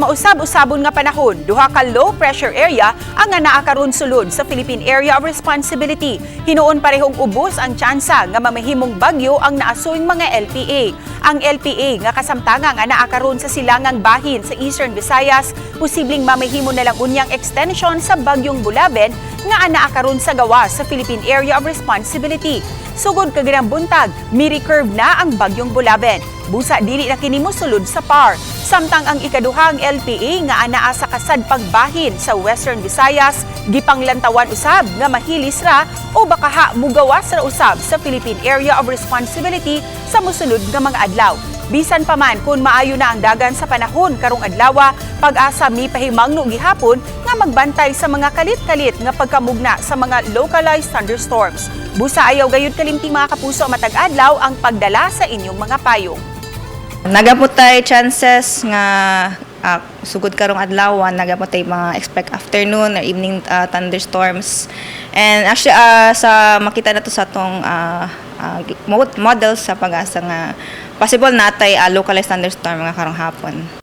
mausab-usabon nga panahon, duha ka low pressure area ang nga naa karon sulod sa Philippine Area of Responsibility. Hinuon parehong ubos ang tsansa nga mamahimong bagyo ang naasuing mga LPA. Ang LPA nga kasamtangan nga naa karon sa silangang bahin sa Eastern Visayas, posibleng mamahimo na lang unyang extension sa bagyong Bolaven nga anaa karon sa gawas sa Philippine Area of Responsibility. Sugod kaganang buntag, mi-recurve na ang bagyong Bolaven. Busa dili na kini mosulod sa PAR. Samtang ang ikaduhang LPA nga anaa sa kasadpang bahin sa Western Visayas, gipanglantawan usab nga mahilis ra o bakaha mugawas ra usab sa Philippine Area of Responsibility sa mosunod nga mga adlaw. Bisan pa man kung maayo na ang dagan sa panahon karong adlawa, PAGASA mipahimangno gihapon nga magbantay sa mga kalit-kalit nga pagkamugna sa mga localized thunderstorms. Busa ayaw gayud kalimti, mga kapuso, matag adlaw ang pagdala sa inyong mga payong. Naa po tay chances nga sugod karong adlaw, naa po tay mga expect afternoon or evening thunderstorms. And actually sa makita na to sa atong model sa PAGASA nga possible natay localized thunderstorm nga karong hapon.